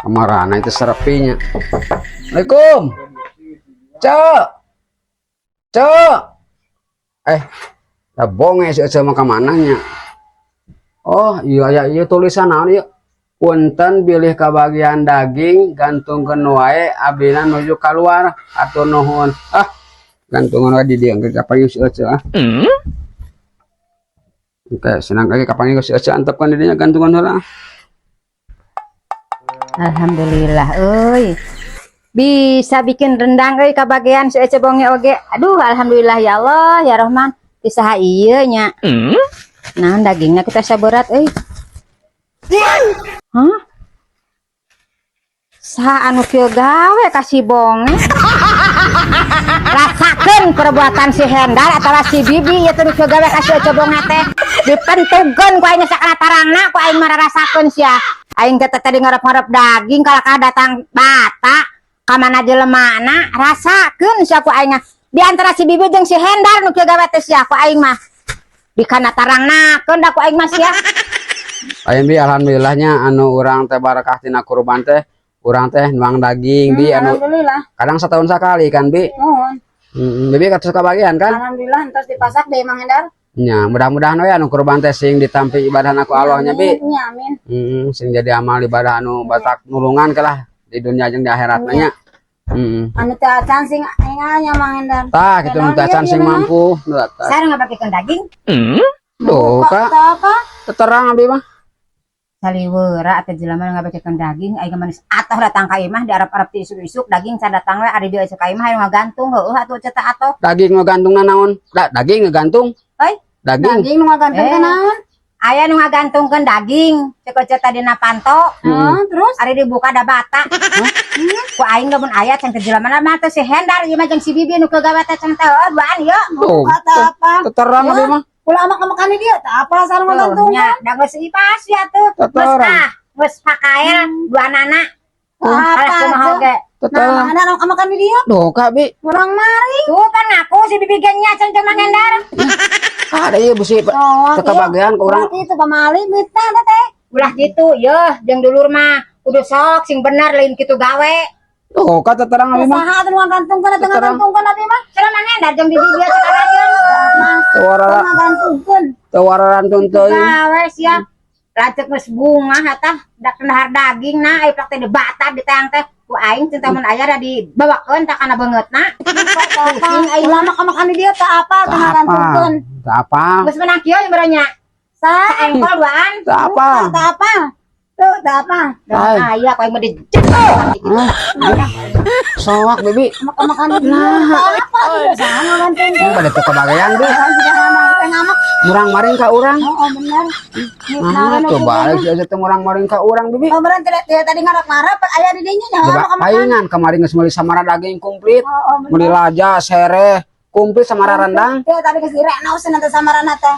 Kamarana itu serepinya. Assalamualaikum. Cek. Cek. Eh, da bonge si Ece mah ka nya? Oh, iya ya, iya tulisan naon ieu? Punten bilih kabagian daging gantungkeun wae, abdina nuju keluar, atur nuhun. Ah, gantungan wae di dieu engke kapanggih si Ece ah. Oke, senang kaki kapanggih si Ece, antepkeun di dinya gantungan heula. Alhamdulillah euy. Bisa bikin rendang euy, kabagian si Ece Bonge oge. Aduh, alhamdulillah, ya Allah, ya Rahman. Ti saha ieu nya? Nah, dagingnya kita saberat euy. Hah? Saha anu kieu gawe ka si Bonge? Rasakeun perbuatan si Hendar atau si Bibi ieu teh nu kieu gawe ka si Ece Bonge teh. Dipentugeun ku aing sakana tarangna, ku aing mararasakeun sia. Aing teh tadi ngarep-ngarep daging, kalakah datang bata. Ka mana jelemana, rasakeun sia ku aing mah. Di antara si Bibi jeung si Hendar nu kieu gawe teh sia ku aing mah. Di kana tarangnakeun da ku aing mah sia. Aya bi, alhamdulillahnya anu urang teh barakah tina kurban teh, urang teh nuang daging bi anu Alhamdulillah. Kadang setahun sekali kan, bi. Mohon. Bibi kata suka bagian kan? Alhamdulillah, entos dipasak deh, Mang Hendar. Nya, mudah-mudahan we anu kurban teh sing ditampi ibadah ku Allah nya, bi. Nya, amin. Sing jadi amal ibadah anu batak nulungan lah di dunia jeung di akhirat nya. Anu teu acan sing enganya, Mang Hendar. Tah kitu nu teu acan sing mampu. Nu tah. Saya ngabagikeun daging. Tuh, Kak, Apa? Terang abi mah. Saliwera atau jelema ngabagikeun daging, aing manis atoh datang ka imah diarep-arep ti isuk-isuk daging can datang we, ari dia isuk ka imah ayo ngagantung heueuh atuh cetak atoh. Daging ngagantung naon? Da, daging ngegantung. Euy. Daging. Daging nu ngagantung Eh. ke naon? Aya nu ngagantungkeun daging cek cek tadi na panto. Oh, terus? Ari dibuka ada bata. Ku aing lamun aya can ke jelema mah teh si Hendar ieu mah jeung si Bibi nu kegawe teh can teh heueuh duaan ieu. Tuh, Kata apa? terang abi mah. Ulah amak makan dia, tak apa sareng ngagantung. Nya, da geus ipas ya tuh. Geus Teterang. ah, geus pakael duanana. Apa Alah kumaha tuh? oge. Nah, Terang. mana orang makan dia? Duh, Kak bi. Kurang mari. Tuh kan ngaku si Bibi ge nya can Mang Hendar. Ada ieu besi Oh, teu kabagian ke urang. Itu pamali mitna teh. Ulah gitu, yeuh jeung dulur mah kudu sok sing bener, lain kitu gawe. Tuh, kata terang abi mah. Saha teh nu ngagantungkeun teh? Terang. Ngagantungkeun abi mah. Cenah Mang Hendar jeung Bibi dia cekarayeun. Teu warara Ngagantungkeun. Teu wararantun teuing. Gawe sia. Lanceuk geus bungah atah dak dahar daging nah ai plak teh dibata di tang teh. Ku aing cinta mun aya da dibawakeun tak kana beungeutna. Pusing aing. Ulah amak makan dia tak apa teh Tak apa. Ngagantungkeun. Tak apa. Geus menang kieu merenya. Sa Saengkol duaan. Tak apa. Tak apa. Tuh, tak apa. Ay. Aya ku aing mah di Soak, bibi. Amak makan dia tak apa tuh saha ngagantungkeun. Pada teu kabagian bi. Ngamak. Murang maring ka urang. Oh, bener. Nah, coba si Ece teh murang maring ka urang, bibi. Oh, bener tidak dia tadi ngarap-ngarap aya di dinya nya Coba amak makan. paingan kemarin geus meuli samara daging komplit. Oh, bener. Meuli laja, sereh, komplit samara rendang. Dia tadi geus direk naos nanti samarana teh.